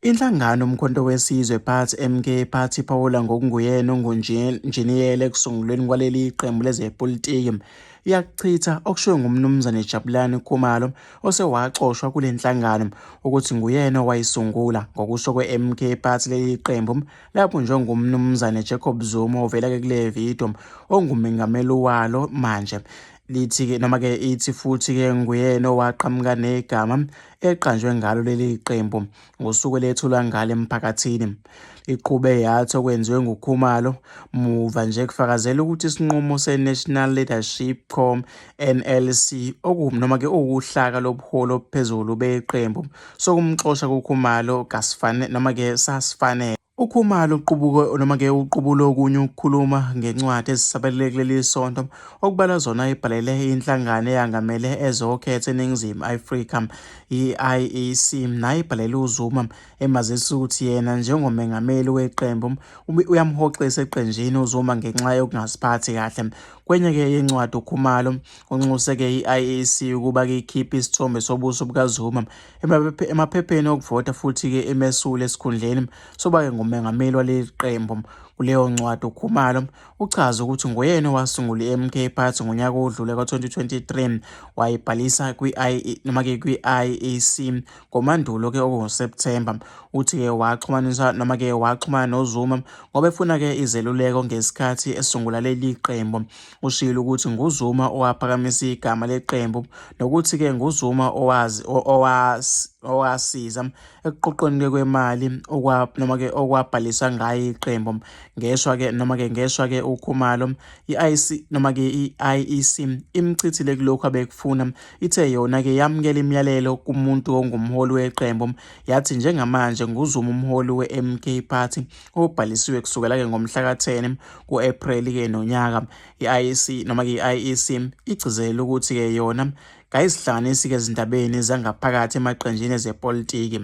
Inhlangano Umkhonto weSizwe Party, MK Party, iphawula ngokunguyena ongunjiniyela ekusungulweni kwaleli qembu lezepolitiki iyakuchitha okushiwo nguMnumzane Jabulani Khumalo osewaxoshwa kule nhlangano ukuthi nguyena owayisungula. Ngokusho kwe-MK Party leli qembu labunjwe nguMnumzane Jacob Zuma ovela-ke kule video ongumengameli walo manje. Lithi-ke noma-ke ithi futhi-ke nguyena owaqhamuka negama eqanjwe ngalo leli qembu ngosuku elethulwa ngalo emphakathini. Iqhube yathi okwenziwe nguKhumalo muva nje kufakazela ukuthi isinqumo se-National Leadership Com, NLC, noma-ke okuwuhlaka lobuholi obuphezulu beqembu sokumxosha kuKhumalo kasifane noma-ke sasifanele. UKhumalo uqubuke noma-ke uqubule okunye ukukhuluma ngencwadi ezisabalele kuleli sonto okubalwa zona ayibhalele inhlangano eyangamele ezokhetho eNingizimu Afrika i-IEC nayibhalele uZuma emazisa ukuthi yena njengomengameli weqembu uyamhoxisa eqenjini uZuma ngenxa yokungaziphathi kahle. Kwenye-ke yencwadi uKhumalo unxuse-ke i-IEC ukuba-ke ikhiphe isithombe sobuso bukaZuma emaphepheni okuvota futhi-ke emesule esikhundleni soba-ke ngumengameli waleli qembu. Kuleyo ncwadi uKhumalo uchaze ukuthi nguyena owasungula i-MK Party ngonyaka odlule ka-2023 wayibhalisa kwi-IE noma-ke kwi-IEC ngoMandulo-ke okunguSepthemba. Uthi-ke waxhumanisa noma-ke waxhumana noZuma ngoba efuna-ke izeluleko ngesikhathi esungula leli qembu. Ushilo ukuthi nguZuma owaphakamisa igama leqembu nokuthi-ke nguZuma owazi owasiza ekuqoqweni kwemali noma-ke okwabhaliswa ngayo iqembu. Ngeshwa-ke noma-ke ngeshwa-ke uKhumalo i-IC noma-ke i-IEC imchithile kulokhu abekufuna. Ithe yona-ke yamukela imiyalelo kumuntu ongumholi weqembu yathi njengamanje nguZuma umholi we-MK Party obhalisiwe kusukela-ke ngomhla ka-10 ku-Ephreli-ke nonyaka. I-IEC noma-ke i-IEC igcizelele ukuthi-ke yona kayizihlanganisi-ke ezindabeni zangaphakathi emaqenjini ezepolitiki.